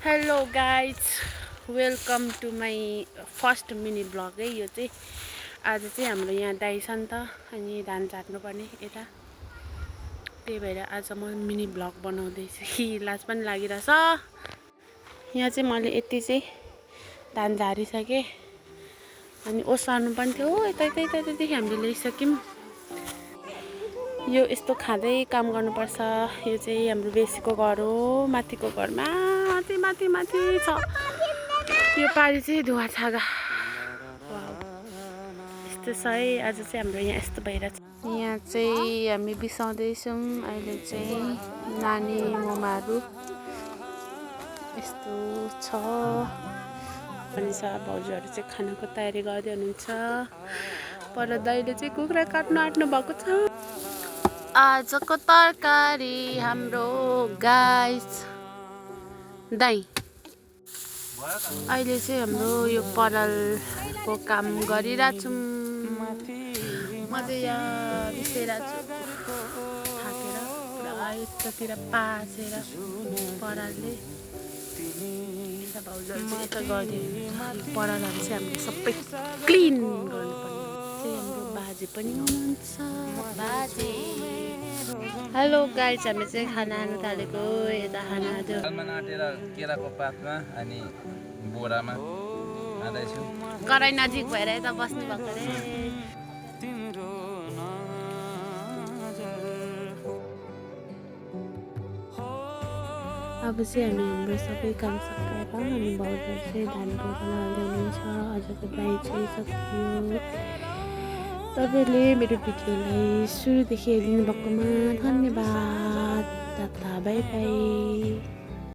Hello guys, welcome to my first mini blog है यो चाहिँ। आज चाहिँ हाम्रो यहाँ दाइ छ नि त, अनि धान झार्नुपर्ने यता, त्यही भएर आज म मिनी ब्लग बनाउँदैछु कि लाज पनि लागिरहेछ। यहाँ चाहिँ मैले यति चाहिँ धान झारिसकेँ, अनि ओसार्नु पनि थियो। यता यतादेखि हामीले ल्याइसक्यौँ। यो यस्तो खाँदै काम गर्नुपर्छ। यो चाहिँ हाम्रो बेसीको घर हो, माथिको घरमा माथि छ। यो पारी चाहिँ धुवा छागा यस्तो छ है। आज चाहिँ हाम्रो यहाँ यस्तो भइरहेछ। यहाँ चाहिँ हामी बिसाउँदैछौँ। अहिले चाहिँ नानी मोमाहरू यस्तो छ। अनि भाउजूहरू चाहिँ खानाको तयारी गर्दै हुनुहुन्छ। पर दाइले चाहिँ कुखुरा काट्नु आँट्नु भएको छ। आजको तरकारी हाम्रो गाइस दाइ। अहिले चाहिँ हाम्रो यो परालको काम गरिरहेछौँ। म चाहिँ यहाँ बिसाइरहेको छु थाकेर, पुरा यतातिर पासेर परालले। यता भाउजूहरू चाहिँ यता गरिदिनु। परालहरू चाहिँ हामीले सबै क्लिन गर्नुपर्ने चाहिँ हाम्रो बाजे पनि हुनुहुन्छ। बाजे हेलो गाइस, हामी चाहिँ खाना खानु थालेको। यता खाना आँटेर केराको पातमा अनि बोरामा खाँदैछु। कराई नजिक भएर यता बस्नु भएको रे। अब चाहिँ हामी हाम्रो सबै काम सकाएर अनि भाउजू चाहिँ धान रोप्न हाल्दै हुनुहुन्छ। आजको दाइ चाहिँ सकियो। तपाईँले मेरो भिडियोलाई सुरुदेखि हेरिदिनु भएकोमा धन्यवाद। Tata bye by.